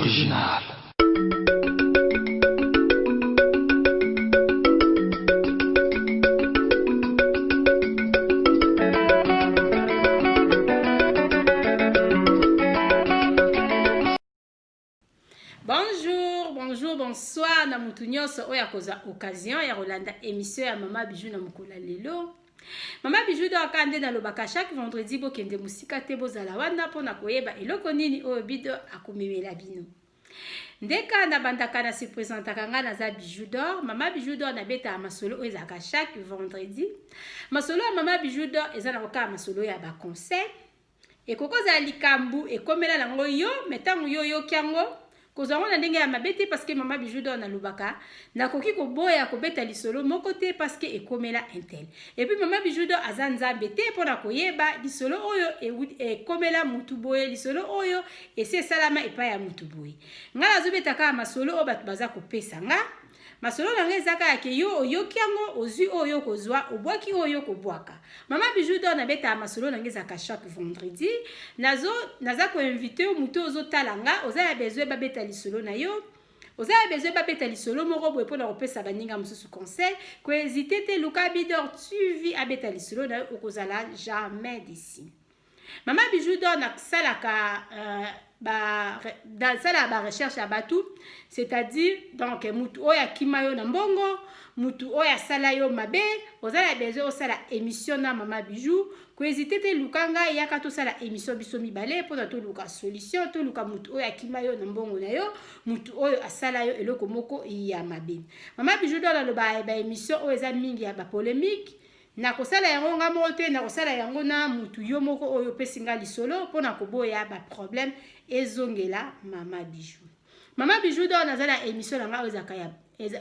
Original. Bonjour, bonjour, bonsoir na mutu nyonso oyo akozwa occasion ya kolanda émission ya Mama Bijou na mokolo ya lelo. Mama Bijou donc aka nde nalobaka chaque vendredi bokende mosika te bozala wana mpo na koyeba eloko nini oyo bido akomemela bino. Ndeka nabandaka na se presentaka nga naza Bijou d'or, Mama Bijou d'or nabetaka masolo oyo ezalaka chaque vendredi. Masolo ya Mama Bijou d'or eza na kaka masolo ya ba conseil Ekoki kozala likambu ekomela nango yo mais tango yo oyoki yango kozwa yango na ndenge ya mabe te parce que mama Bijou d'or nalobaka nakoki koboya kobeta lisolo moko te parce que ekomela un tel et puis mama Bijou d'or aza nzambe te pona koyeba lisolo oyo ekomela mutu boye lisolo oyo esi esalama epai ya mutu boye nga nazobeta kaka masolo oyo bato baza kopesa nga Masolo na nga eza kaka ke yo oyoki yango ozui oyo okozua obwaki oyo okobwaka. Mama Bijou d'or nabetaka masolo na nga ezalaka chaque vendredi. Nazo naza ko invite yo mutu ozo tala nga oza ya besoin babeta lisolo na yo. Oza ya besoin babeta lisolo moko boye pona kopesa baninga mosusu conseil. Ko hesiter te luka Bidor TV abeta lisolo na yo okozala jamais d'ici. Mama Bijou d'or nasalaka euh, ba nasalaka ba recherche ya batu c'est-à-dire donc mutu oyo akima yo na mbongo mutu oyo asala yo mabe oza na besoin osala émission na mama Bijou kohésite te luka ngai yaka tosala émission biso mibale mpona toluka solution toluka mutu oyo akima yo na mbongo na yo mutu oyo asala yo eloko moko ya mabe mama Bijou d'or aloba ba émission oyo eza mingi ya ba polemique Nakosala yango nga moko te, nakosala yango na mutu yo moko oyo opesi nga lisolo mpo na koboya ba problème ezongela mama Bijou. Mama Bijou d'or naza na émission na nga oyo ezalaka ya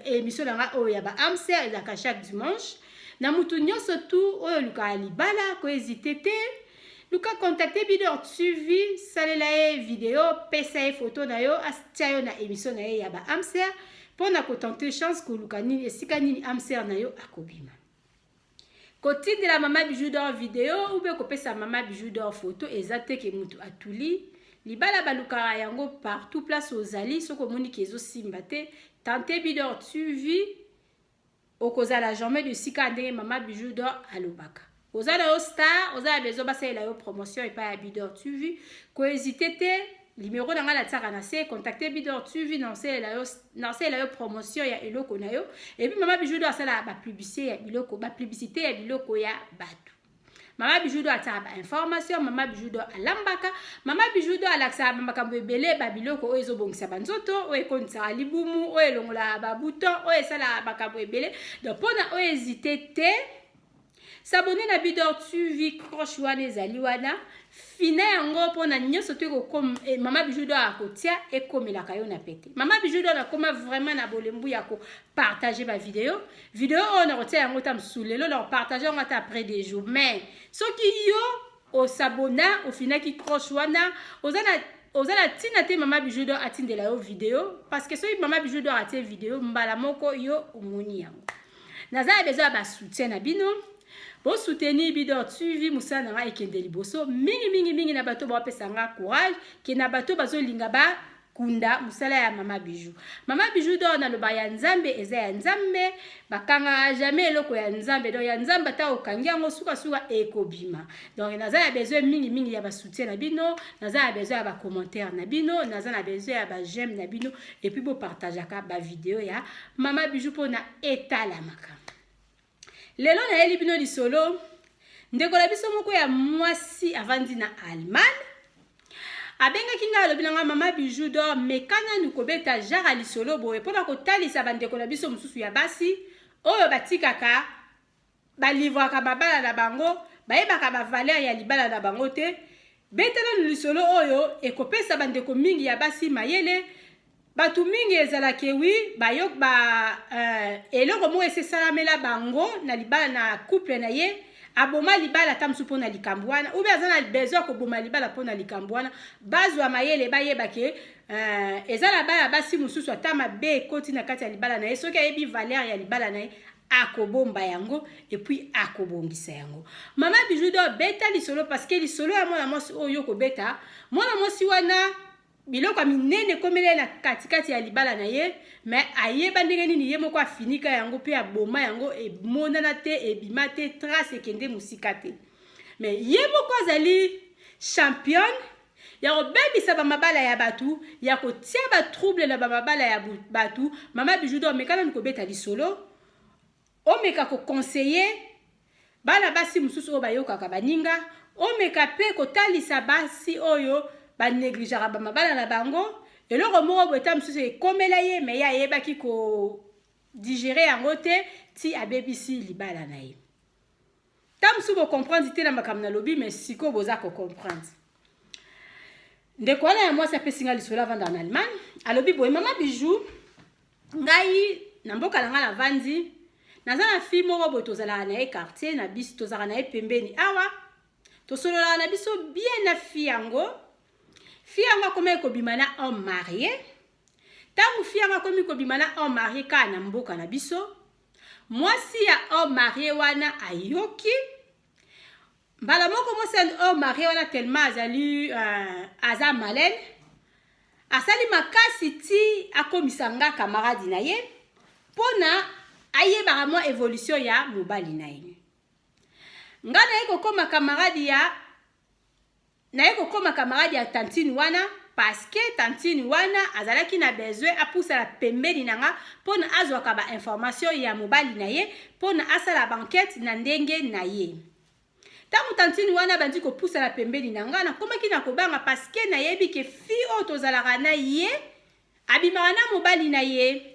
émission na nga oyo ya ba âme sœur ezalaka chaque dimanche. Na mutu nyonso tu oyo olukaka libala ko hésiter te. Luka contacter Bidor TV, salela ye video, pesa ye photo na yo, atia yo na émission na ye ya ba âme sœur mpo na ko tenter chance koluka nini esika nini âme sœur na yo akobima. Kotindela mama Bijou d'or video ou bien kopesa mama Bijou d'or photo eza te ke mutu atuli. Libala balukaka yango partout place ozali soki omoni ke ezosimba te tente Bidor TV okozala jamais de sika ndenge mama Bijou d'or alobaka. Oza na yo star, oza na besoin basalela yo promotion epai ya Bidor TV, ko hésiter te Numero na ngai natiaka na se, contacter Bidor TV na osalela yo na osalela yo promotion ya eloko na yo. Et puis mama Bijou do asala ba publicité ya biloko, ba publicité ya biloko ya batu. Mama Bijou do atiaka ba information, mama Bijou do alambaka, mama Bijou do alakisaka ba makambo ebele ba biloko oyo ezobongisa ba nzoto, oyo ekondisaka libumu, oyo elongolaka ba bouton, oyo esalaka makambo ebele. Donc pona oyo hésiter te S'abonner na Bidor TV croche wana ezali wana fina yango mpona nyonso to ekokoma eh, mama Bijou d'or akotia ekomelaka yo na pete. Mama Bijou d'or nakoma vraiment na bolembu ya ko partager ba video. Video oyo nakotia yango ta mosusu lelo na kopartage yango ata après des jours. Mais soki yo osabona ofinaki croche wana oza na oza na ntina te mama Bijou d'or atindela yo video parce que soki mama Bijou d'or atie video mbala moko yo omoni yango. Naza na besoin ya ba soutien na bino. Bo soutenir Bidor TV musala na nga ekende liboso mingi mingi mingi na bato bapesa nga courage ke na bato bazolinga ba kunda musala ya mama Bijou. Mama Bijou d'or naloba ya Nzambe eza ya Nzambe, bakangaka jamais eloko ya Nzambe. Donc ya Nzambe ata okangi yango suka suka ekobima. Donc naza na besoin mingi mingi ya ba soutien na bino, naza na besoin ya ba commentaire na bino, naza na besoin ya ba j'aime na bino et puis bo partageaka ba video ya Mama Bijou pona etalamaka. Lelo nayeli bino lisolo ndeko na biso moko ya mwasi avandi na Allemagne abengaki ngai alobi na ngai mama Bijou d'or meka nanu kobeta genre ya lisolo boye mpona kotalisa bandeko na biso mosusu ya basi oyo batikaka Ba livraka mabala na bango, bayebaka ba valeur ya libala na bango te. Beta nanu lisolo oyo ekopesa ba ndeko mingi ya basi mayele. Batu mingi ezala ke oui bayok ba euh, eloko moko esi esalamela bango na libala na couple na ye aboma libala ata mosusu mpo na likambo wana ou bien aza na besoin ya koboma libala mpo na likambo wana bazwa mayele bayeba ke euh, eza na bana basi mosusu ata mabe ekoti na kati ya libala na ye soki ayebi valeur ya libala na ye akobomba yango epuis akobongisa yango. Mama Bijou d'or beta lisolo parce que lisolo ya mwana mwasi oyo okobeta mwana mwasi wana. Biloko ya minene ekomeli ye na katikati ya libala na ye, mais ayeba ndenge nini ye moko afinika yango mpe aboma yango, emonana te, ebima te, trace ekende mosika te. Mais ye moko azali championne ya kobebisa bamabala ya bato, ya kotia batrouble na bamabala ya bato. Mama Bijou d'Or, meka nanu kobeta lisolo, omeka koconseiller bana basi mosusu oyo bayokaka baninga, omeka mpe kotalisa basi oyo banégligeaka bamabala na bango. Eloko moko boye ta mosusu ekomela ye, mais ye ayebaki kodigérer yango te, ti abebisi libala na ye. Ta mosusu bocomprendre te na makambo nalobi, mais sikoyo boza kocomprendre. Ndeko wana ya mwasi apesi nga lisolo, avandaka na Allemagne. Alobi boye: "Mama Bijou, ngai na mboka na ngai navandi, naza na fille moko boye, tozalaka na ye quartier na biso, tozalaka na ye pembeni awa, tosololaka na biso bien na fille yango. Fille yango akomaki kobima na homme marié. Ntango fille yango akomi kobima na homme marié kaka na mboka na biso, mwasi ya homme marié wana ayoki mbala moko. Mwasi ya homme marié wana, tellement azali aza malene, asali makasi ti akomisa nga camarade na ye, mpona ayebaka mwa évolution ya mobali na ye. Nga naye kokóma camarade ya naye kokóma camarade ya tantine wana, parce que tantine wana azalaki na besoin apusala pembeni na nga, mpona azwaka bainformation ya mobali na ye, mpona asala baenquête na ndenge na ye. Ntango tantine wana bandi kopusala pembeni na nga, nakomaki na kobanga, parce que nayebi ke fille oyo tozalaka na ye abimaka na mobali na ye.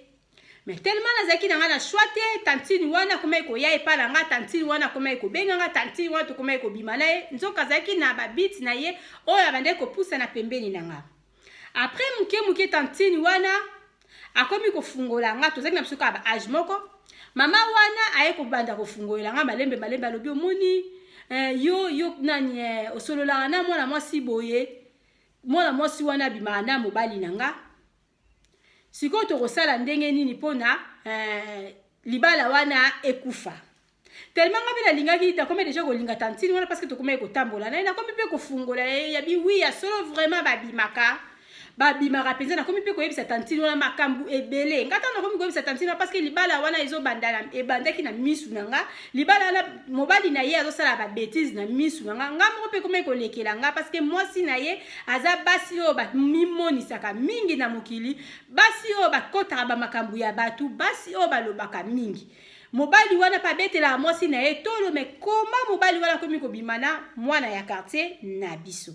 Mais tellement nazalaki na nga na choix te, tantine wana akomaki koya epai na nga, tantine wana akomaki kobenga nga, tantine wana tokomaki kobima na ye. Nzoka azalaki na babiti na ye oyo abandaki kopusana pembeni na nga. Après moke moke, tantine wana akomi kofungola nga. Tozalaki na biso kaka ba âge moko. Mama wana aye kobanda kofungolela nga malembe malembe. Alobi: 'Omoni, yo nani, osololaka na mwana mwasi boye, mwana mwasi wana abimaka na mobali na nga. Sikoyo tokosala ndenge nini mpona libala wana ekufa?' Tellement nga mpe nalingaki, nakomi déjà kolinga tantine wana, parce que tokomaki kotambola na ye. Nakomi mpe kofungola ye, yabi wi ya solo, vraiment babimaka, babimaka mpenza. Nakomi mpe koyebisa tantine wana makambo ebele. Nga ntango nakomi koyebisa tantine wana, parce que libala wana ezobanda, ebandaki na misu na nga, libala wana mobali na ye azosala babêtises na misu na nga. Nga moko mpe komaki kolekela nga, parce que mwasi na ye aza basi oyo bamimonisaka mingi na mokili, basi oyo bakɔtaka bamakambo ya bato, basi oyo balobaka mingi. Mobali wana mpe abetelaka mwasi na ye tolo. Mais koma mobali wana akomi kobima na mwana ya quartier na biso,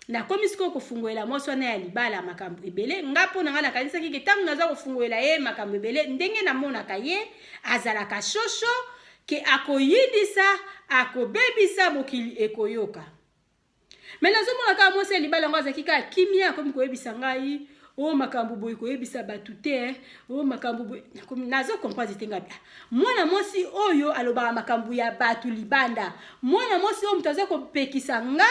nakomi sikoyo kofungolela mwasi wana ya libala makambo ebele. Nga mpo na nga nakanisaki ke ntango naza kofungolela ye makambo ebele, ndenge namonaka ye azalaka shosho, ke akoyindisa, akobebisa, mokili ekoyoka. Mais nazomona kaka mwasi ya libala yango azalaki kaka kimia. Akomi koyebisa ngai o makambo boye koyebisa bato te, o makambo boye. Nazo comprendre te. Ngabi mwana mwasi oyo alobaka makambo ya bato libanda, mwana mwasi oyo moto aza kopekisa nga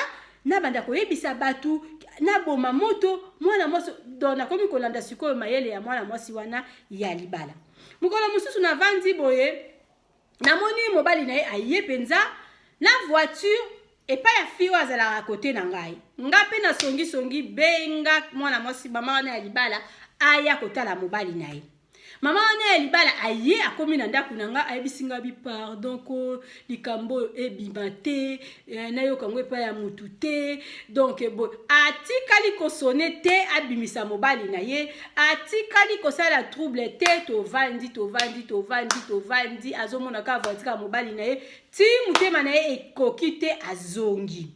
nabanda koyebisa bato, naboma moto, mwana mwasi. Donc nakomi kolanda sikoyo mayele ya mwana mwasi wana ya libala. Mokolo mosusu navandi boye, namoni mobali na ye aye mpenza na voiture epai ya fille oyo azalaka kote na ngai. Nga mpe nasongisongi, benga mwana mwasi, mama wana ya libala aya kotala mobali na ye. Mama wana ya libala aye, akomi na ndako na nga, ayebisi nga bi: 'Pardon ko, likambo oyo ebima te, nayoka yango epai ya mutu te.' Donc boye atikali kosone te, abimisa mobali na ye, atikali kosala trouble te. Tovandi, tovandi, tovandi, tovandi, azomona kaka voiture ya mobali na ye, ti motema na ye ekoki te, azongi.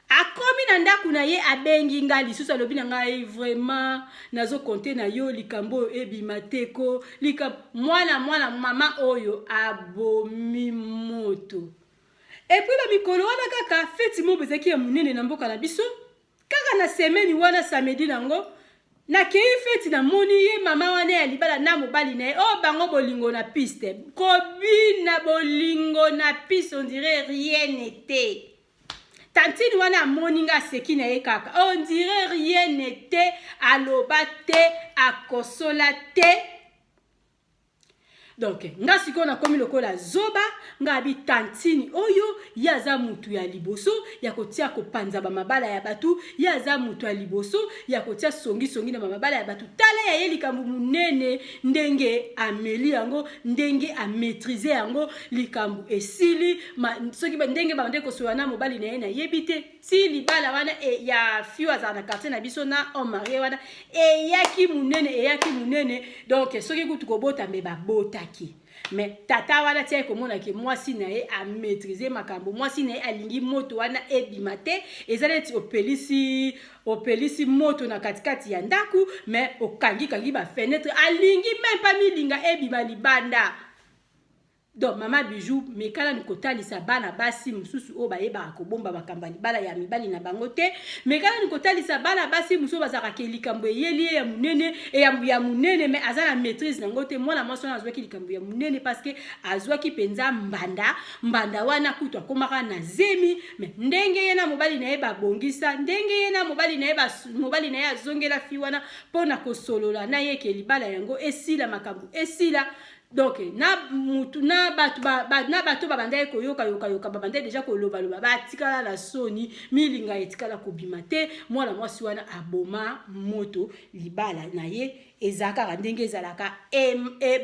Akomi na ndako na ye, abengi nga lisusu, alobi na ngai: 'Vraiment, nazocompter na yo, likambo oyo ebima te ko.' Likambo mwana mama oyo abomi moto. Et puis bamikolo wana kaka, feti moko ezalaki ya monene na mboka na biso. Kaka na semaine wana, samedi nango, nakei feti, namoni ye mama wana ya libala na mobali na ye oyo. Bango bolingo na piste, kobina bolingo na piste, on dirait rien n'était. Tantine wana amoni nga, aseki na ye kaka, on dirait rien n'était, aloba te, akosola te. Donc nga sikoyo nakomi lokola zoba. Nga abi tantine oyo, ye aza mutu ya liboso ya kotia kopanza bamabala ya bato, ye aza mutu ya liboso ya kotia songisongi na bamabala ya bato. Tala ya ye likambo monene, ndenge ameli yango, ndenge amaîtriser yango, likambo esili. Soki ndenge babande kosola na mobali na ye, nayebi te. Ti libala wana ya fio azala na quartier na biso na homme marié wana eyaki monene, eyaki monene. Donc soki kutu kobota, me babotaki. Mais tata wana tia komonaki mwasi na ye amaîtriser makambo, mwasi na ye alingi moto wana ebima te. Eza neti opelisi moto na katikati ya ndako, mais okangikangi bafenêtre, alingi même pas milinga ebima libanda. Donc Mama Bijou, mekala ni kotalisa bana basi mosusu oyo bayebaka kobomba makambo ya libala ya mibali na bango te. Mekala ni kotalisa bana basi mosusu bazalaka ke likambo eyeli ye ya monene, ya monene, mais aza na maîtrise nango te. Mwana mwasi wana azwaki likambo ya monene parce que azwaki mpenza mbanda. Mbanda wana kutu akomaka na zemi. Mais ndenge ye na mobali na ye babongisa, ndenge ye na mobali na ye, mobali na ye azongela fille wana mpo na kosolola na ye ke libala yango esila, makambo esila. Donc na mutu na bato na bato babandaki koyoka yoka yoka, babandaki déjà kolobaloba, batikala na soni, milinga etikala kobima te. Mwana mwasi wana aboma moto, libala na ye eza kaka ndenge ezalaka.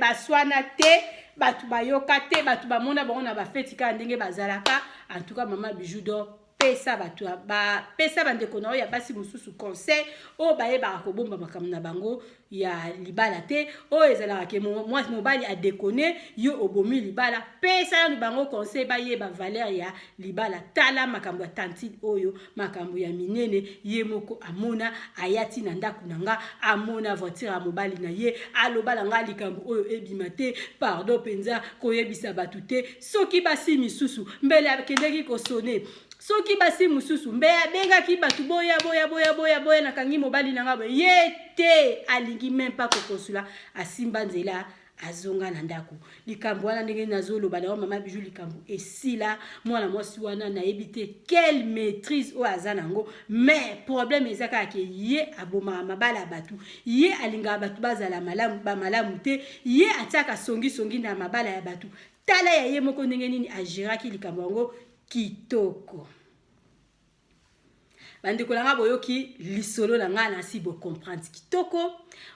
Baswana te, bato bayoka te, bato bamona bango na bafeti kaka ndenge bazalaka. En tout cas, Mama Bijou d'Or, pesa bato, bapesa bandeko na oyo ya basi mosusu conseil oyo bayebaka kobomba makambo na bango ya libala te, oyo ezalaka ke mwasi mobali adéconner, yo obomi libala. Pesa nanu bango conseil, bayeba valeur ya libala. Tala makambo ya tantine oyo, makambo ya minene, ye moko amona, aya ti na ndako na nga, amona voiture ya mobali na ye, aloba na nga likambo oyo ebima te, pardon mpenza koyebisa bato te. Soki basi misusu, mbele akendeki kosone. Soki basi mosusu, mbe abengaki bato: "Boya, boya, boya, boya, boya, nakangi mobali na nga boye." Ye te, alingi même pas kokosula, asimba nzela, azonga na ndako. Likambo wana, ndenge nazoloba na yo, Mama Bijou, likambo esila. Mwana mwasi wana, nayebi te quelle maîtrise oyo aza nango, mais problème eza kaka ke ye abomaka mabala ya bato, ye alingaka bato bazala malamu bamalamu te, ye atiaka songisongi na mabala ya bato. Tala ya ye moko ndenge nini agéraki likambo yango kitoko. Bandeko na nga, boyoki lisolo na ngai, nasi bocomprendre kitoko.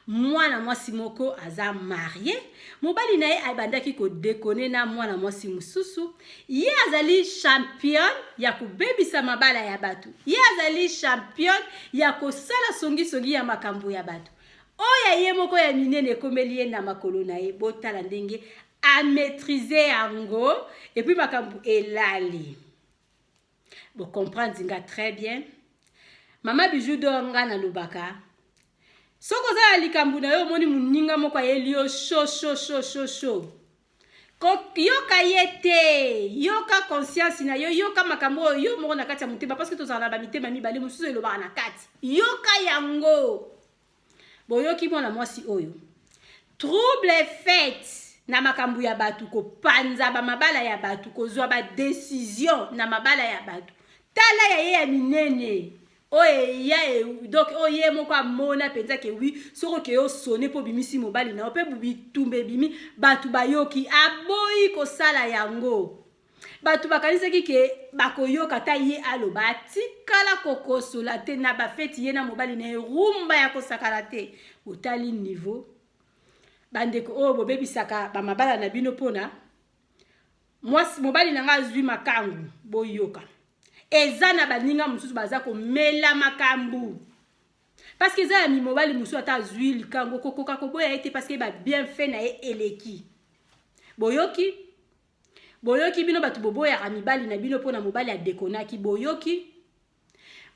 Mwana mwasi moko aza marié, mobali na ye abandaki kodéconner na mwana mwasi mosusu. Ye azali championne ya kobebisa mabala ya bato, ye azali championne ya kosala songisongi ya makambo ya bato. Oyo ye moko ya minene ekomeli ye na makolo na ye. Botala ndenge amaîtriser yango, et puis makambo elali. Bocomprendre nga très bien. Mama Bijou d'Or, nga nalobaka, soki oza na likambo na yo, omoni moninga moko ayeli yo sho sho sho sho sho, yoka ye te, yoka conscience na yo, yoka makambo oyo yo moko na kati ya motema, parce que tozala na bamitema mibale, mosusu elobaka na kati, yoka yango. Boyoki mwana mwasi oyo, trouble-fête na makambo ya bato, kopanza bamabala ya bato, kozwa badécision na mabala ya bato. Tala ya ye ya minene oyo eya. Donc oyo ye moko amona mpenza ke oui, soki okeye osone mpo obimisi mobali na yo mpe bitumba ebimi, bato bayoki, aboyi kosala yango. Bato bakanisaki ke bakoyoka ta ye aloba, atikala kokosola te na bafeti, ye na mobali na ye, rumba ya kosakana te. Botali niveau. Bandeko oyo bobebisaka bamabala na bino mpona mwasi, mobali na nga azwi makangu, boyoka, eza na baninga mosusu baza komela makambo, parce que eza ya mobali mosusu, ata azwi likango, kokoka koboya ye te, parce que babienfait na ye eleki. Boyoki, boyoki bino bato boboyaka mibali na bino mpona mobali adéconnaki. Boyoki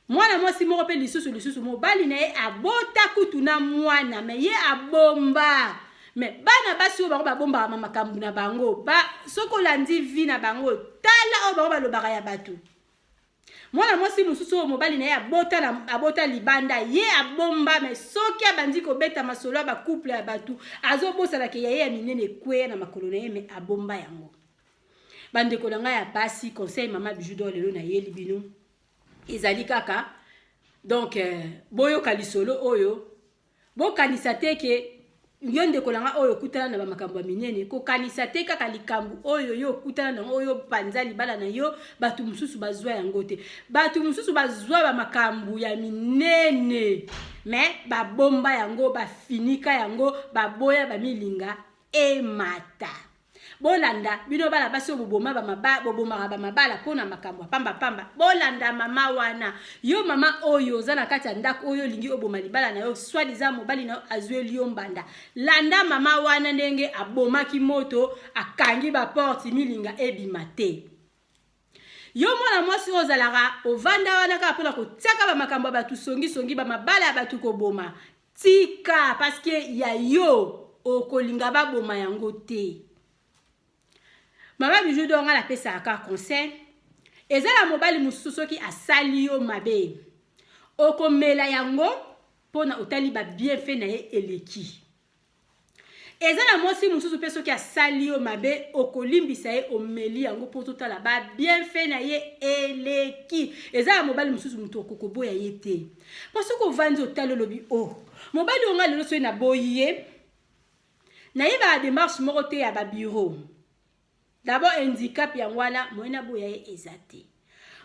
mwana mwasi moko mpe lisusu, mobali na ye abota kutu na mwana, mais ye abomba. Mais bana basi oyo bango babombaka makambo na bango ba, soki olandi vie na bango, tala oyo bango balobaka ya bato. Mwana mwasi mosusu oyo mobali na ye abota libanda, ye abomba, mais soki abandi kobeta masolo ya bacouple ya bato, azobosanaka ya ye ya minene ekweya na makolo na ye, mais abomba yango. Bandeko na ngai ya basi, conseil Mama Bijou d'Or lelo nayeli bino ezali kaka donc boyoka lisolo oyo, bokanisa te ke Yo ndeko na nga oyo okutana na bamakambo ya minene, kokanisa te kaka likambo oyo yo okutana na yango, oyo panza libala na yo, bato mosusu bazwa yango te. Bato mosusu bazwa bamakambo ya minene, me babomba yango, bafinika yango, baboya bamilinga emata. Bolanda bino bana basi oyo boboma bobomaka bamabala mpo na makambo ya pambapamba. Bolanda mama wana. Yo mama oyo oza na kati ya ndako oyo olingi oboma libala na yo, soit disant mobali na yo azweli yo mbanda, landa mama wana ndenge abomaki moto, akangi baporte, milinga ebima te. Yo mwana mwasi oyo ozalaka ovanda wana kaka mpona kotiaka bamakambo ya bato songisongi, bamabala ya bato koboma, tika, parce que ya yo okolinga baboma yango te. Mama Bijou do nga napesaka kaka conseil. Eza na mobali mosusu, soki asali yo mabe, okomela yango mpona otali babienfait na ye eleki. Eza na mwasi mosusu mpe, soki asali yo mabe, okolimbisa ye, omeli yango mpo totala babienfait na ye eleki. Eza na mobali mosusu, moto okokoboya ye te, mpo soki ovandi otali, olobi: "O oh, mobali oyo nga lelo soki naboyi ye, nayebaka démarche moko te ya babureau. D'abord handicap yango wana, moye naboya ye eza te.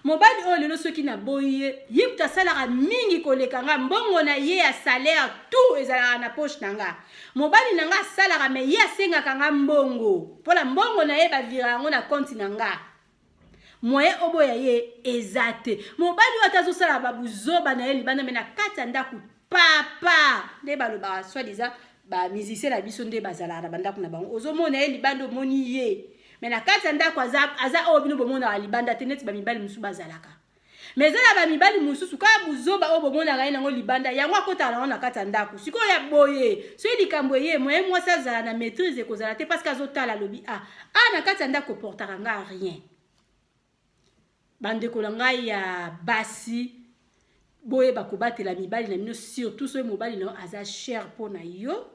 Mobali oyo lelo soki naboyi ye, ye moto asalaka mingi koleka nga, mbongo na ye ya salaire tout ezalaka na poche na nga. Mobali na nga asalaka, me ye asengaka nga mbongo mpona mbongo na ye bavira yango na compte na nga. Moyen oboya ye eza te. Mobali oyo ata azosala babuzoba na ye libanda, me na kati ya ndako papa." Nde balobaka, soi-disant bamusicien na biso nde bazalaka na bandako na bango. Ozomona ye libanda, omoni ye, me na kati ya ndako aza, aza oyo bino bomonaka libanda te, neti bamibali mosusu bazalaka. Me eza na bamibali mosusu, kaka buzoba oyo bomonaka ye nango libanda, yango akotaka nango na kati ya ndako. Sikoyo ya boye, soki likambo eye, moye mwasi azala na maîtrise ekozala te, parce que azotala, alobi: "A a na kati ya ndako oportaka nga rien." Bandeko na ngai ya basi, boyeba kobatela mibali na bino, surtout soki mobali na yo aza cher mpo na yo.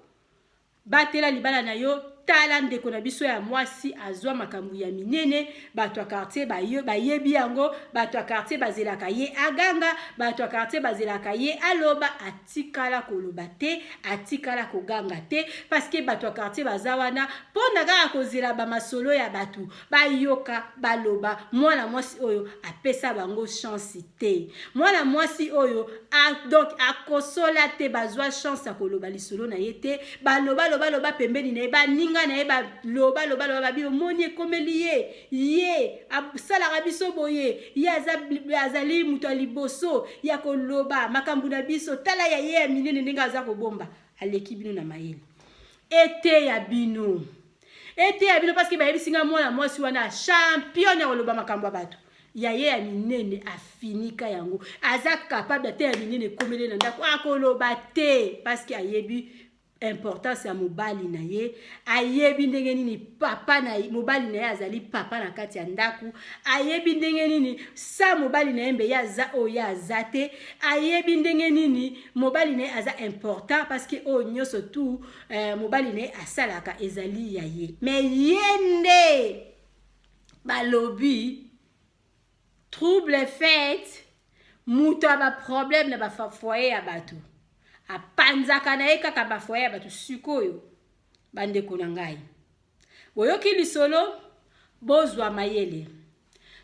Batela libala na yo. Tala ndeko na biso ya mwasi, azwa makambo ya minene, bato ya quartier bayebi yango, bato ya quartier bazelaka ye aganga, bato ya quartier bazelaka ye aloba. Atikala koloba te, atikala koganga te, parce que bato ya quartier baza wana mpo na kaka kozela bamasolo ya bato bayoka, baloba. Mwana mwasi oyo apesa bango chance te. Mwana mwasi oyo donc akosola te, bazwa chance ya koloba lisolo na ye te. Baloba, loba, loba pembeni na ye, baninga na ye baloba, loba, loba, babi: "Omoni, ekomeli ye, ye asalaka biso boye, ye azali moto ya liboso ya koloba makambo na biso. Tala ya ye ya minene ndenge aza kobomba, aleki bino na mayele." Eteya bino, eteya bino, parce que bayebisi nga mwana mwasi wana champion ya koloba makambo ya bato. Ya ye ya minene afinika yango, aza capable ate ya minene ekomeli na ndako, akoloba te, parce que ayebi importance ya mobali na ye, ayebi ndenge nini papa na mobali na ye azali papa na kati ya ndako, ayebi ndenge nini sa mobali na ye mbe ye aza oyo ye aza te, ayebi ndenge nini mobali na ye aza important, parce que oyo nyonso tu mobali na ye asalaka ezali ya ye. Me ye nde balobi trouble fête, moto ya baproblème na bafoyer ya bato, apanzaka na ye kaka bafoyer ya bato. Sikoyo bandeko na ngai, boyoki lisolo, bozwa mayele.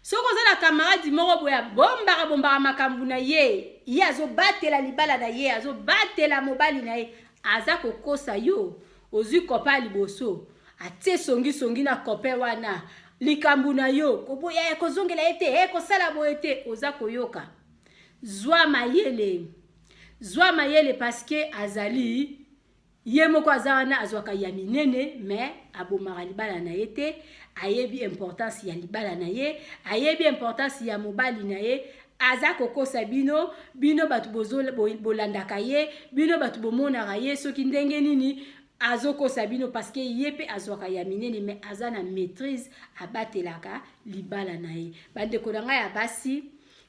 Soki oza na camarade moko boye abombaka bombaka makambo na ye, ye azobatela libala na ye, azobatela mobali na ye, aza kokosa yo. Ozwi copain ya liboso, atie songisongi na copain wana, likambo na yo koboya, kozongela ye te, kosala boye te. Oza koyoka, zwa mayele, zwa mayele, parce que azali ye moko aza wana, azwaka ya minene, me abomaka libala na ye te. Ayebi importance ya libala na ye, ayebi importance ya mobali na ye. Aza kokosa bino, bino bato bolandaka ye, bino bato bomonaka ye soki ndenge nini. Azokosa bino, parce que ye mpe azwaka ya minene, me aza na maîtrise, abatelaka libala na ye. Bandeko na ngai ya basi,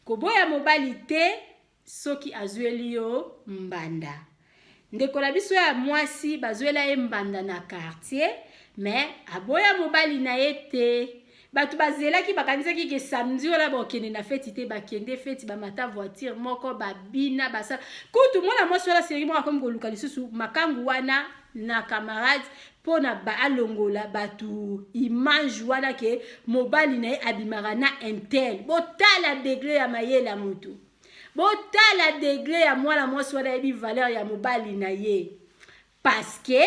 koboya mobali te soki azweli yo mbanda. Ndeko na biso ya mwasi, bazwela ye mbanda na quartier, me aboya mobali na ye te. Bato bazelaki, bakanisaki ke samedi wana bakokende na feti te. Bakende feti, bamata voiture moko, babina, basala. Kutu mwana mwasi wana série moko akomi koluka lisusu makangu wana na camarade mpo na alongola bato image wana ke mobali na ye abimaka na intel. Botala degré ya mayele ya motu, botala degré ya mwana mwasi wana. Ayebi valeur ya mobali na ye, parce que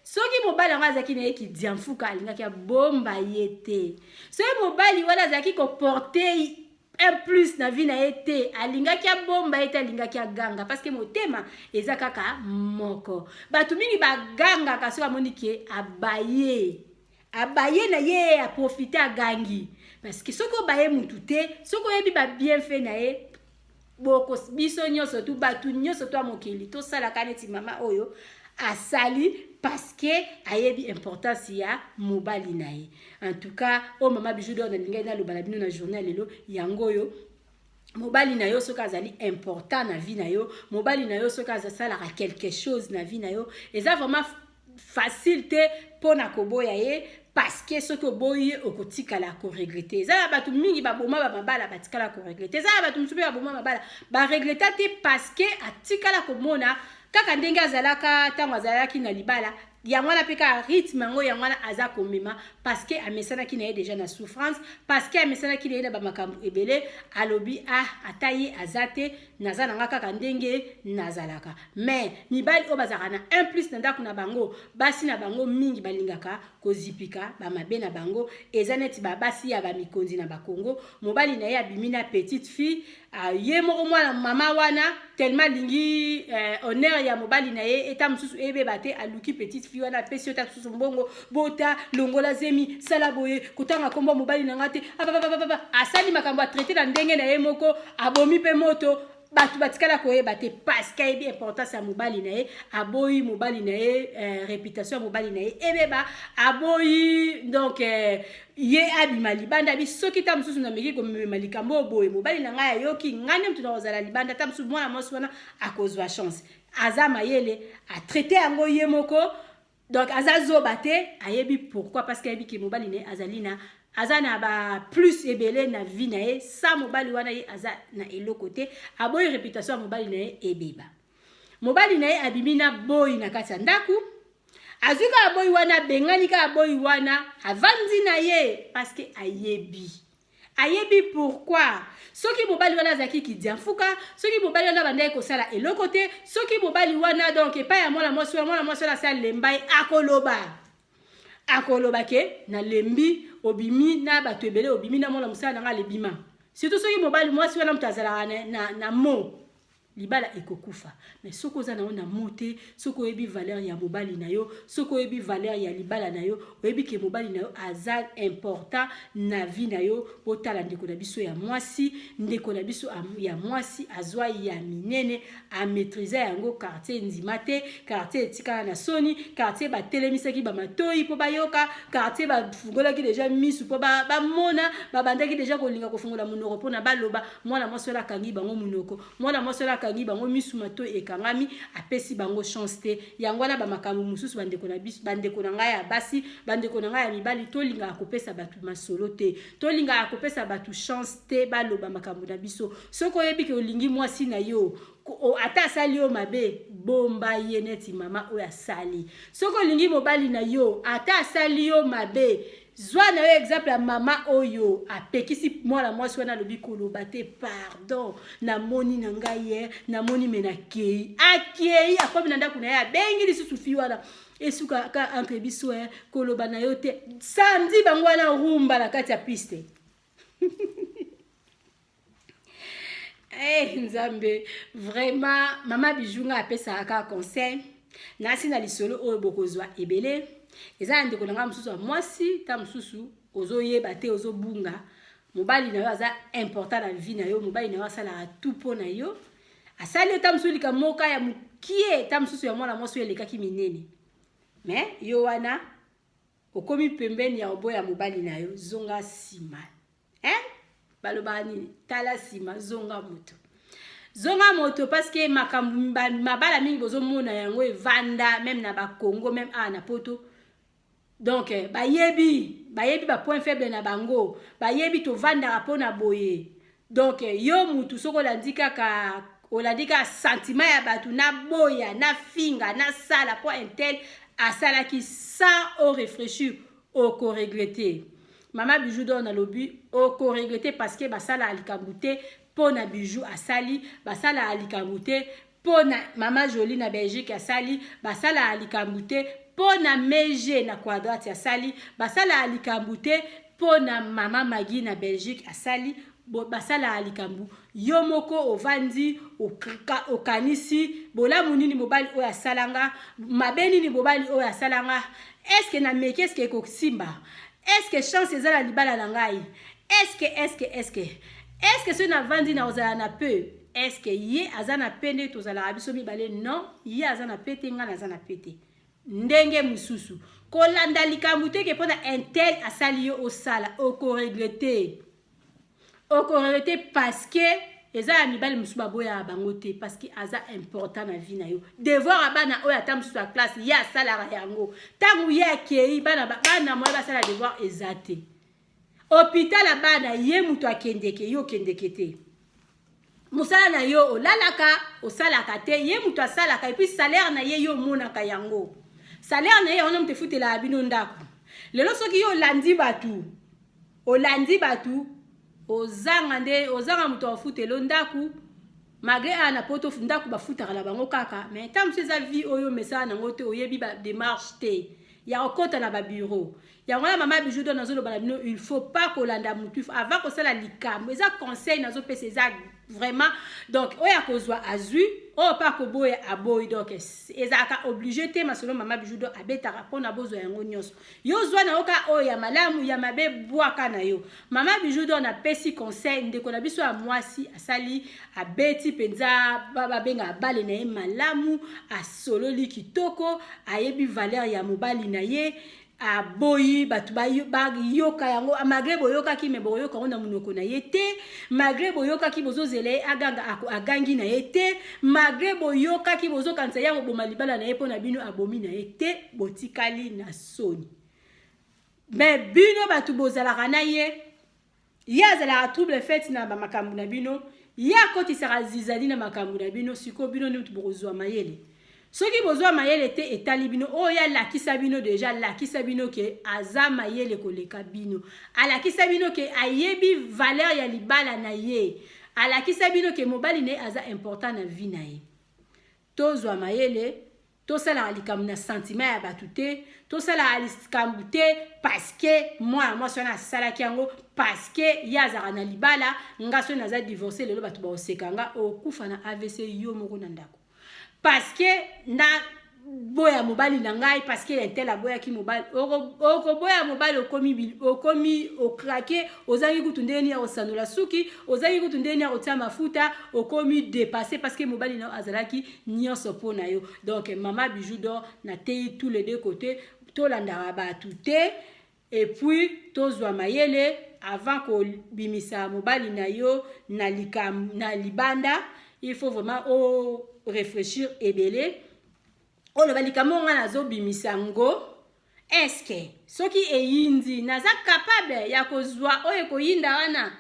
soki mobali yango azalaki na ye kidiamfuka, alingaki abomba ye te. Soki mobali wana azalaki koporter un plus na vie na ye te, alingaki abomba ye te, alingaki aganga, parce que motema eza kaka moko. Bato mingi bagangaka soki amoni ke abaye, abaye na ye, aprofiter, agangi. Parce que soki obaye mutu te, soki oyebi babienfait na ye, boko biso nyonso tu, bato nyonso to ya mokili, tosalaka neti mama oyo asali, parce que ayebi importance ya mobali na ye. En tout cas, oyo Mama Bijou d'Or nalingai naloba na bino na journée ya lelo, yango oyo. Mobali na yo soki azali important na vie na yo, mobali na yo soki asalaka quelque chose na vie na yo, eza vraiment facile te mpo na koboya ye, parce que soki oboyi ye, okotikala koregretter. Eza na bato mingi baboma bamabala, batikala koregretter. Eza na bato mosusu mpe baboma mabala, baregretter te, parce que atikala komona kaka ndenge azalaka ntango azalaki na libala. Yango wana mpe kaka rythme yango, yango wana aza komema, parce que amesanaki na ye déjà na souffrance, parce que amesanaki na ye na bamakambo ebele. Alobi: "Ah, ata ye aza te, naza na nga kaka ndenge nazalaka." Mais mibali oyo bazalaka na un plus na ndako na bango, basi na bango mingi balingaka kozipika bamabe na bango. Eza neti babasi ya bamikonzi na Bakongo. Mobali na ye abimi na petite fille, ye moko mwana mama wana, tellement alingi honneur ya mobali na ye eta mosusu eyebeba te, aluki petite fille wana, apesi yo ta mosusu mbongo: "Bota, longola zemi, sala boye, kotanga nkombo mobali na nga te." Apapapapa, asali makambo, atraiter na ndenge na ye moko, abomi mpe moto, bato batikala koyeba te, parce que ayebi importance ya mobali na ye. Aboyi mobali na ye, réputation ya mobali na ye ebeba. Aboyi donc ye abima libanda. Abi soki ta mosusu nameki komema likambo oyo boye, mobali na ngai ayoki ngai nde moto na kozala libanda. Ta mosusu mwana mwasi wana akozwa chance. Aza mayele, atraiter yango ye moko. Donc aza zoba te, ayebi pourquoi, parce que ayebi ke mobali na ye azali na, aza na ba plus ebele na vie na ye. Sa mobali wana, ye aza na eloko te. Aboyi réputation ya mobali na ye ebeba. Mobali na ye abimi na boyi na kati ya ndako, azwi kaka boyi wana, abengani kaka boyi wana, avandi na ye, parce que ayebi, ayebi pourquoi. Soki mobali wana azalaki kidiamfuka, soki mobali wana bandaki kosala eloko te, soki mobali wana donc epai ya mwana mwasi wana, mwana mwasi wana asi alemba ye, akoloba, akoloba ke nalembi, obimi na bato ebele, obimi na mwana mosala na nga, alebima. Surtout soki mobali mwasi wana moto azalaka na mo, libala ekokufa. Mais soki oza na yo na mo te, soki oyebi valeur ya mobali na yo, soki oyebi valeur ya libala na yo, oyebi ke mobali na yo aza important na vie na yo. Botala ndeko na biso ya mwasi, ndeko na biso ya mwasi azwa ya minene, amaîtriser yango. Quartier ndima te, quartier etikala na soni, quartier batelemisaki bamatoi mpo bayoka, quartier bafungolaki déjà misu mpo bamona, babandaki déjà kolinga kofungola monoko mpona baloba. Mwana mwasi wana akangi bango monoko, mwana mwasi wana akangi bango misu, matoi ekangami, apesi bango chance te. Yango wana bamakambo mosusu, bandeko na biso, bandeko na ngai ya basi, bandeko na ngai ya mibali, tolingaka kopesa bato masolo te, tolingaka kopesa bato chance te baloba makambo na biso. Soki oyebi ke olingi mwasi na yo, ata asali yo mabe, bomba ye neti mama oyo asali. Soki olingi mobali na yo, ata asali yo mabe, zwa na yo exemple ya mama oyo apekisi mwana mwasi wana, alobi koloba te, pardon, namoni na ngai ye, namoni me nakei. Akei, akomi na ndako na ye, abengi lisusu fille wana: "Esuka ka entre biso, koloba na yo te." Samedi bango wana rumba na kati ya piste. Hey, Nzambe, vraiment, Mama Bijou nga apesaka kaka conseil nasi na lisolo oyo bokozwa ebele. Eza na ndeko na ngai mosusu ya mwasi, ta mosusu ozoyeba te, ozobunga. Mobali na yo aza important na vie na yo, mobali na yo asalaka tout mpo na yo. Asali yo ta mosusu likambo moko ya mokie, ta mosusu ya mwana mwasi oyo elekaki minene, mais yo wana okomi pembeni ya oboya mobali na yo. Zonga nsima, hein? Balobaka nini? Tala nsima, zonga moto, zonga moto, parce que makambo mabala mingi bozomona yango evanda, même na Bakongo, même awa na Poto. Donc bayebi. Bayebi bapoint faible na bango, bayebi tovandaka mpo na boye. Donc yo mutu, soki olandi kaka, olandi kaka sentiment ya bato, naboya, nafinga, nasala mpo un tel asalaki, sans oréfléchir, okoregretter. Mama Bijou d'Or, nalobi okoregretter, parce que basalaka likambo te mpo na Bijou asali, basalaka likambo te mpo na Mama Jolie na Belgique asali, basalaka likambo te mpo na Mege na Quadrate asali, basalaka likambo te mpo na Mama Magi na Belgique asali. Basalaka likambo, yo moko ovandi, okanisi bolamu nini mobali oyo asalanga, mabe nini mobali oyo asalanga. Est-ce nameki? Est-ce ekosimba? Est-ce chance eza na libala na ngai? Est-ce, est-ce, est-ce, est-ce soki navandi na kozala na peu? Est-ce ye aza na pe nde tozalaka biso mibale? Non, ye aza na pe te, ngai naza na pe te. Ndenge mosusu, kolanda likambo te ke mpona un tel asali, yo osala, okoregretter, okoregretter, parce que eza ya mibali mosusu baboyaka bango te, parce que aza important na vie na yo. Devoir ya bana oyo, ata mosusu ya classe, ye asalaka yango. Ntango ye akei, bana, bana moya basala devoir eza te. Hôpital ya bana, ye moto akendeke, yo okendeke te. Mosala na yo, olalaka, osalaka te, ye moto asalaka. Et puis salaire na ye, yo omonaka yango. Salaire na ye wana moto efutelaka bino ndako. Lelo soki yo olandi bato, olandi bato, ozanga nde ozanga moto afutela ndako. Malgré awa na Poto ndako bafutaka na bango kaka, mais ntango mosusu eza vie oyo omesala nango te, oyebi badémarche te ya kokɔta na babureau yango wana. Mama Bijou d'Or, nazoloba na bino, il faut pas kolanda motu avant kosala likambo. Eza conseil nazopesa, eza vraiment, donc oyo akozwa azwi, oyo mpe akoboya aboyi. Donc ezalaka obligé te. Masolo Mama Bijou d'Or abetaka mpona bozwa yango nyonso. Yo zwa na yo kaka oyo ya malamu, ya mabe bwaka na yo. Mama Bijou d'Or napesi conseil, ndeko na biso ya mwasi asali, abeti mpenza, babengaka bale na ye malamu, asololi kitoko, ayebi valeur ya mobali na ye, aboyi bato bayoka yango. Malgré boyokaki, mais boyoka yango na monoko na ye te. Malgré boyokaki, bozozela ye aganga, agangi na ye te. Malgré boyokaki, bozokanisa ye akoboma libala na ye mpo na bino, abomi na ye te. Botikali na soni. Mais bino bato bozalaka na ye, ye azalaka trouble fête na bamakambo na bino, ye akotisaka zizali na makambo na bino. Sikoyo bino nde bokozwa mayele. Soki bozwa mayele te, etali bino. Oyo alakisa bino déjà, alakisa bino ke aza mayele koleka bino, alakisa bino ke ayebi valeur ya libala na ye, alakisa bino ke mobali na ye aza important na vie na ye. Tozwa mayele, tosalaka likambo na sentiment ya bato te, tosalaka likambo te parce que mwana mwasi wana asalaki yango, parce que ye azalaka na libala. Nga soki naza divorce lelo, bato baoseka nga. Okufa na AVC yo moko na ndako, parce que na boya mobali na ngai, parce que un tel aboyaki mobali. Okoboya mobali, okomi, okomi ocraquer, ozangi kutu ndenge nini ya kosanola suki, ozangi kutu ndenge nini ya kotia mafuta, okomi dépassé, parce que mobali na yo azalaki nyonso mpo na yo. Donc Mama Bijou d'Or, nateyi tous les deux côtés, tolandaka bato te. Et puis tozwa mayele avant kobimisa mobali na yo na, likam, na libanda. Il faut vraiment réfléchir ebele. Oloba likambo nga nazobimisa yango, est-ce soki eyindi, naza capable ya kozwa oyo ekoyinda wana?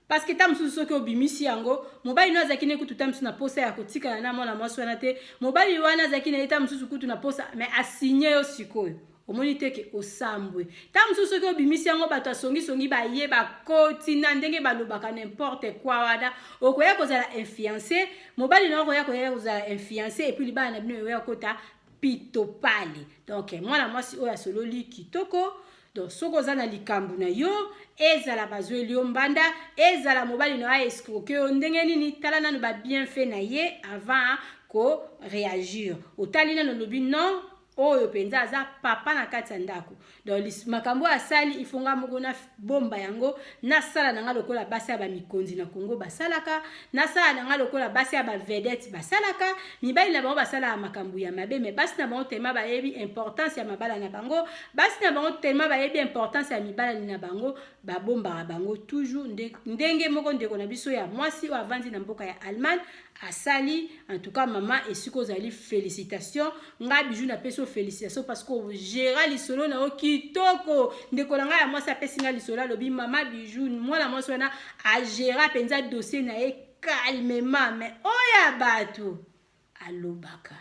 Parce que ta mosusu soki obimisi yango, mobali no azalaki ne kutu ta mosusu na posa ya kotikala na mwana mwasi wana te. Mobali wana azalaki na ye ta mosusu kutu na posa, mais asigner yo. Sikoyo omoni te ke osambwe. Ta mosusu soki obimisi yango, bato asongisongi baye, bakoti na ndenge balobaka n'importe quoi wana, okoya kozala influence. Mobali na okoya koya kozala influence, et puis libala na bino ekoya kota pitopale. Donc mwana mwasi oyo asololi kitoko. Donc soki oza na likambo na yo, ezala bazweli yo mbanda, ezala mobali na yo aescroquer yo ndenge nini, tala nano babienfait na ye avant koréagir. Otali nano, olobi: non, oyo mpenza aza papa na kati ya ndako. Donc makambo oyo asali, ifo nga moko nabomba yango, nasala na nga lokola basi ya bamikonzi na Kongo basalaka, nasala na nga lokola basi ya bavedette basalaka. Mibali na bango basalaka makambo ya mabe, mais basi na bango tellement bayebi importance ya mabala na bango, basi na bango tellement bayebi importance ya mibalani na bango, babombaka bango toujours. Ndenge moko ndeko na biso ya mwasi oyo avandi na mboka ya Allemagne asali. En tout cas, mama, esika ozali, félicitation. Nga Bijou napesi yo. félicitation parce que ogéra lisolo na yo kitoko. Ndeko na ngai ya mwasi apesi ngai lisolo, alobi: "Mama Bijou, mwana mwasi wana agéra mpenza dossier na ye calmement." Mais oyo ya bato alobaka,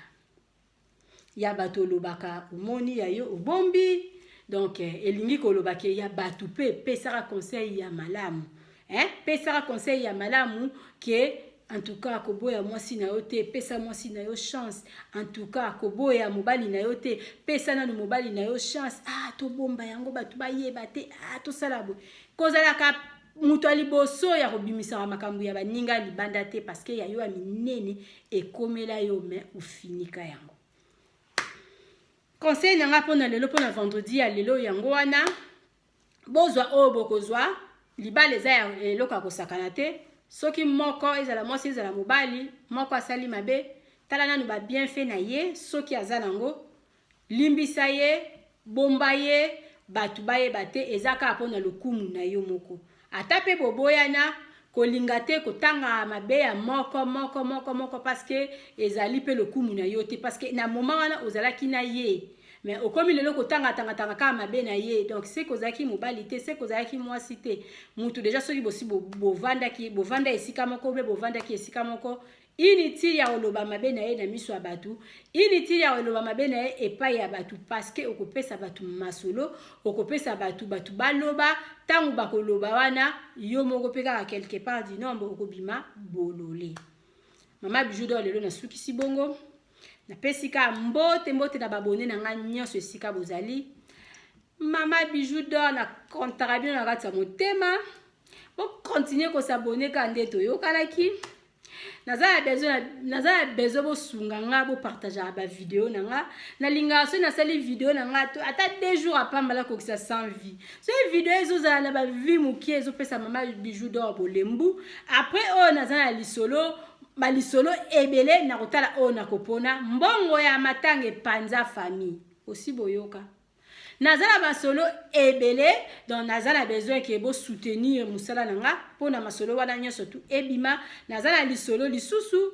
ya bato olobaka, omoni ya yo obombi. Donc elingi koloba ke ya bato mpe epesaka conseil ya malamu, hein? Pesaka conseil ya malamu ke en tout cas koboya mwasi na yo te, pesa mwasi na yo chance. En tout cas koboya mobali na yo te, pesa nanu mobali na yo chance. Ah, tobomba yango, bato bayeba te. Ah, tosala boye. Kozalaka moto ya liboso ya kobimisaka makambo ya baninga libanda te, parce que ya yo ya minene ekomela yo, mais ofinika yango. Conseil na nga mpona lelo, mpona vendredi ya lelo, yango wana. Bozwa oyo bokozwa. Libala eza ya eloko ya kosakana te. Soki moko, ezala mwasi, ezala mobali, moko asali mabe, tala nanu babienfait na ye. Soki aza nango, limbisa ye, bomba ye, bato bayeba te. Eza kaka mpona lokumu na yo moko. Ata mpe boboyana, kolinga te kotanga mabe ya moko moko moko moko, parce que ezali mpe lokumu na yo te, parce que na moment wana ozalaki na ye. Mais okomi lelo kotangatangatanga kaka mabe na ye, donc seke ozalaki mobali te, seke ozalaki mwasi te. Mutu déjà soki bosi bovandaki, bovanda esika moko mpe bovandaki esika moko, inutile ya koloba mabe na ye na miso ya bato, inutile ya koloba mabe na ye epai ya bato, parce que okopesa bato masolo, okopesa bato, bato baloba. Ntango bakoloba wana, yo moko mpe kaka quelque part du nombre okobima bolole. Mama Bijou d'Or lelo nasukisi bongo. Napesi ka mbote, mbote na babone na ngai nyonso esika bozali. Mama Bijou d'Or na kontaka bino na kati ya motema. Bokontinue kos'abonner kaka nde toyokanaki. Naza na besoin bosunga nga, bopartageaka bavideo na nga. Nalingaka soki nasali video na nga, ata 2 jours apambala kokisa 100 vues. Soki video ezozala na bavues mokie, ezopesa Mama Bijou d'Or bolembu. Après oyo naza na lisolo, balisolo ebele na kotala oyo nakopona. Mbongo ya matanga epanza famille osi boyoka. Naza na masolo ebele, donc naza na besoin ke bosoutenir mosala na nga mpona masolo wana nyonso tu ebima. Naza na lisolo lisusu,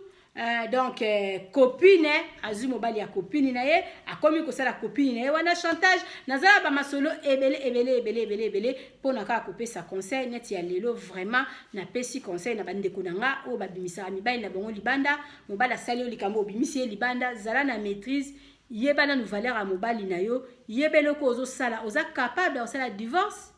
donc copine azwi mobali ya copine na ye, akomi kosala copine na ye wana chantage. Naza na bamasolo ebele ebele ebele ebele ebele mpona kaka kopesa conseil neti ya lelo. Vraiment napesi conseil na bandeko na nga oyo babimisaka mibali na bango libanda. Mobali asali yo likambo, obimisi ye libanda, zala na maîtrise, yeba nanu valeur ya mobali na yo, yeba eloko ozosala. Oza capable ya kosala divorce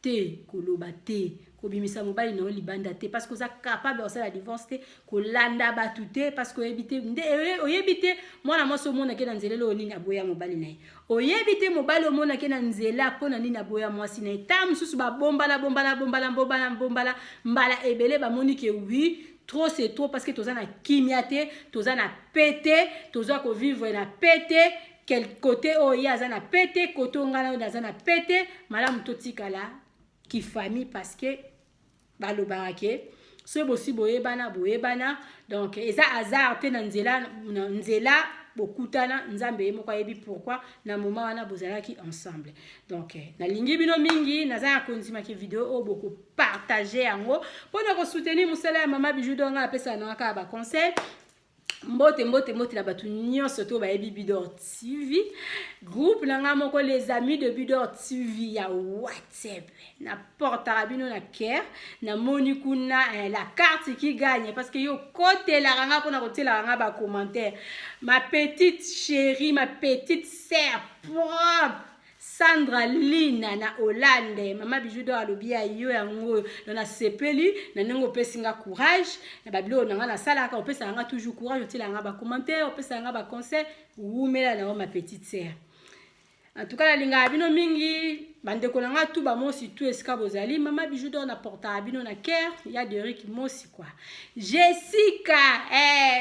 te, koloba te, kobimisa mobali na yo libanda te, parce que oza capable ya kosala divorce te. Kolanda bato te, parce que oyebi te nde oyebi te mwana mwasi omonake na nzela eloko nini aboya mobali na ye. Oyebi te mobali omonake na nzela mpo na nini aboya mwasi na ye. Ta mosusu babombana bombana bombana bombana bombana mbala ebele, bamoni ke oui, trop c'est trop, parce que toza na kimia te, toza na pe te, toza kovivre na pe te. Quel côté oyo ye aza na pe te, côté oyo ngai na oyo naza na pe te, malamu totikala kifamille, parce que balobaka ke soki bosi boyebana, boyebana. Donc eza hasard te na nzela, na nzela bokutana. Nzambe ye moko ayebi pourquoi na moment wana bozalaki ensemble. Donc nalingi bino mingi. Naza ya kondimaki video oyo bokopartage yango mpona kosoutenir mosala ya Mama Bijou d'Or. Ngai apesaka nanga kaka baconseil. Mbote, mbote, mbote na bato nyonso to bayebi Bidor TV, groupe na ngai moko, les amis de Bidor TV ya WhatsApp. Naportaka bino na cœur. Namoni kuna la carte qui gagne, parce que yo kotelaka nga mpona kotielaka nga bacommentaire. Ma petite chérie, ma petite sœur propre Sandra Lina na Hollande, Mama Bijou d'Or alobi ya yo yango oyo. Donc nasepeli na ndenge opesi nga courage na babiloko na nga nasalaka. Opesaka nga toujours courage, otielaka nga bacommentaire, opesaka nga baconseil. Wumela na yo, ma petite sœur. En tout cas nalingaka bino mingi, bandeko na nga tu bamosi tu esika bozali. Mama Bijou d'Or naportaka bino na cœur ya Derik Mosi quoi. Jessica,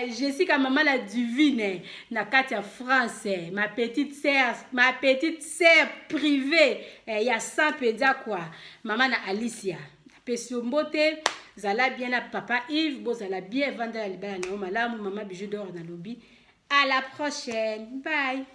Jessica, mama la divine na kati ya France, ma petite sœur, ma petite sœur privée, ya sa mpenza quoi. Mama na Alicia, napesi yo mbote. Zala bien na papa Yves, bozala bien, vanda na libala na yo malamu. Mama Bijou d'Or nalobi à la prochaine, bye.